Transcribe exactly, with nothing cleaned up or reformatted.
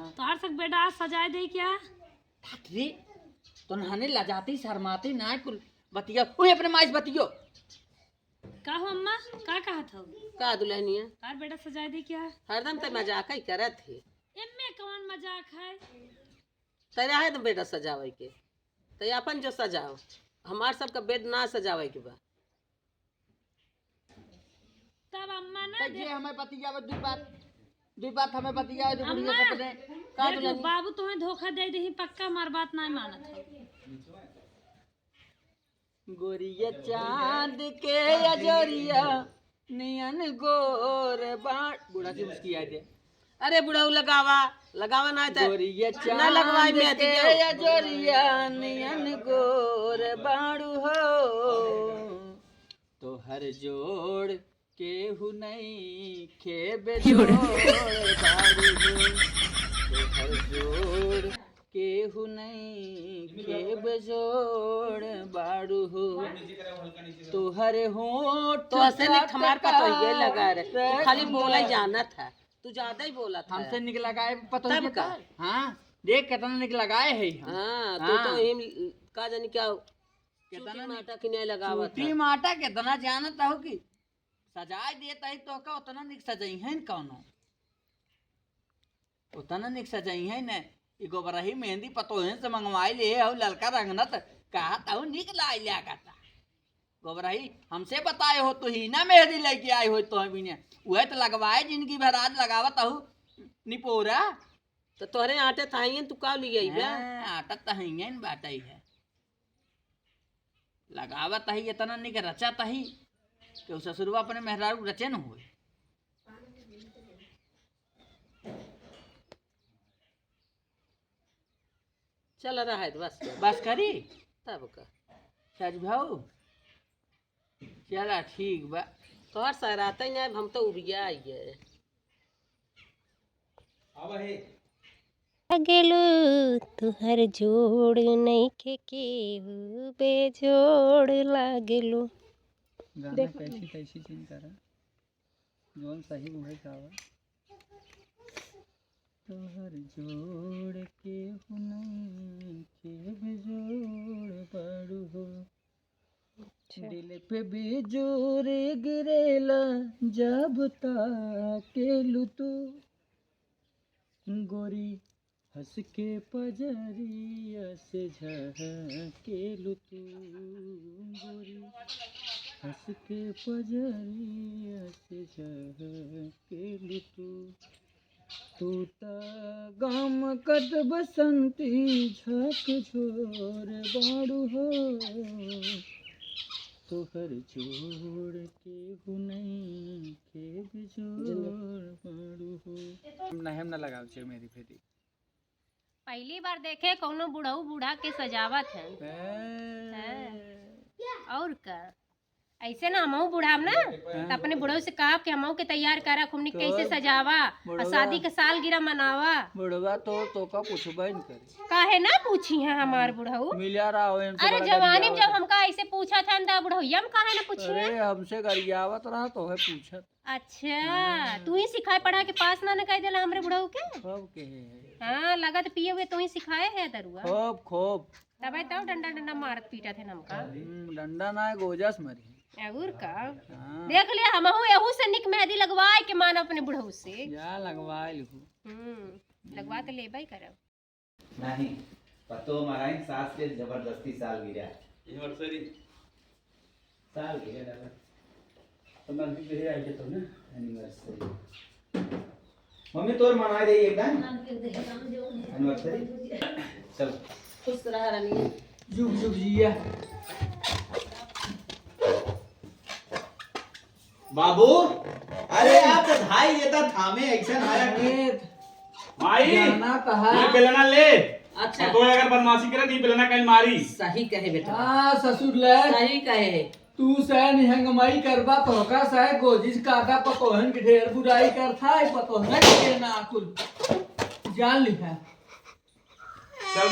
तोहार सब बेटा आज सजाए दे क्या? हट रे, तो नहाने लजाती शर्माती ना कुल बतिया। ओए अपने माई से बतियो। का हो अम्मा, का कहत हो? का दुल्हनिया? तोहार बेटा सजाए दे क्या? हरदम ते मजाक ही करत है। एम्मे कौन मजाक है? तेरा है तो बेटा सजावे के, ते अपन जो सजाओ, हमार सबका बेड ना सजावे के बा। तब अम्मा ना तो दे- ये हमें बतियावे, दुई बात, दुई बात हमें बतियावे, जो बुढ़िया अम्मा, सपने। का देख, दुल्हन? बाबू तुम्हें धोखा दे दे, पक्का हमार बात ना मानत हो। गोरिया चांद के अजोरिया नियन गोर बाड़। बूढ़ा से मुस्किया दे। अरे बुढ़ऊ लगावा, लगावा ना त गोरिया ना लगवाई चांद में के अति। अजोरिया नियन गोर बाड़ू हो। तोहर जोड़ केहू नइखे बेजोड़ बाड़ू हो। तोहर जोड़ केहू नइखे बेजोड़ बाड़ू हो। तोहरे होठ तो ऐसे नहीं हमार पतोहिए लगा रे, तू खाली बोले जानत है, तू ज्यादा ही बोलत है। हमसे निक लगाए पतोहिए तब का? हाँ, देख कितना निक लगाए है हम। हाँ, तू तो हाँ। हिम का जानी क्या कितना चूटी निक-, माटा की नहीं लगावत चूटी है। माटा कितना जानत हो कि सजाए देत है तो का उतना निक सजई है न कौनो। उतना निक सजई है न। ई गोबरही मेहंदी पतोहे से मंगवाई ले हो ललका रंगना त कहा तहु निक लाई लिया करता। गोबरही हमसे बताए हो तो ही ना मेहंदी लेके आई हो तो बिने। उहे तो लगवाए जिंदगी भर आज लगावत हूँ निपोरा। तो तोहरे आटे थाइयन तू का लिए बे? हाँ, आटा तहियन बाटई है। लगावत ही इतना निक रचत ही कि उ ससुरवा अपने मेहरारू रचे न होए। चल रहा है बस कर। बस करी? तब का? सच भाऊ? चला ठीक बा। तोहर सहराते नहीं, हम तो उबिया आइए। अब है। लागेलू, तुहर जोड़ नइखे केहू बेजोड़ लागेलू। गाना देख। कैसी कैसी चिंता रहा, जौन सही उहे गावा। तोहर जोड़ केहू नइखे बेजोड़ बाड़ू हो। अच्छा। दिल पे बेजोड़ गिरेला जब ताकेलू तू। गोरी हंस के पजरिया से झाकेलू तू। गोरी हंस के पजरिया से झाकेलू तू। तू त गमकत बसंती झकझोर बाड़ू हो। तोहर जोड़ केहू नइखे बेजोड़ बाड़ू हो। हम ना, हम ना लगाव छे मेरी फेरी। पहली बार देखे कौनो बुढ़ऊ बूढ़ा के सजावत है। हैं। हैं। और का? ऐसे ना हमहू बुढ़ाब ना, हाँ। त अपने बुढ़ऊ से कहब कि हमहू के तैयार करा, खूब निक तो कैसे सजावा, और बुढ़वा शादी के सालगिरह मनावा। बुढ़वा तो, तो का पूछबे न करे। काहे ना पूछी है हमार बुढ़ऊ? मिला रहा हो इनसे अरे बड़ा जवानी में जब गरियावत। हमका ऐसे पूछा था ना बुढ़ऊ, हम काहे ना पूछी अरे है? हमसे गरियावत रहा तो है पूछत। अच्छा, हाँ। तू ही सिखाए पढ़ा के पास ना न कर देला हमरे बुढ़ऊ के? खूब के है। हाँ, लगत पिए हुए तू ही सिखाए है दरुआ। खूब, खूब। तबे तो डंडा, डंडा मारत पीटत है हमका। हम्म, डंडा ना है, गोजस मरी। और का? हाँ। देख लिया, हमहू एहू से निक मेहंदी लगवाए के मान अपने बुढ़ऊ से। या लगवाए लिखू। हम्म, लगवा तो लेबे ही करब। नहीं, पतो मराइन सास के जबरदस्ती सालगिरह। Anniversary। सालगिरह दादा। तो मैं भी यही आई के तो ना। Anniversary। मम्मी तोर मनाए रही एकदम। Anniversary। चल। खुश रहा रानी। जुग जुग जिया। बाबू, अरे आप तो भाई ये तो थामे action आया कि अरे, माई, जाना तो है। ये बेलना ले। अच्छा। और तो अगर बदमाशी करे तो ये बेलना कहीं मारी। सही कहे बेटा। हाँ, ससुर ले। सही कहे। तू से निहंग माई करबा तो का से गोजिस काटा पतोहन की ढेर बुराई कर था, पतोहन के ना कुल। जान लिहा। चल।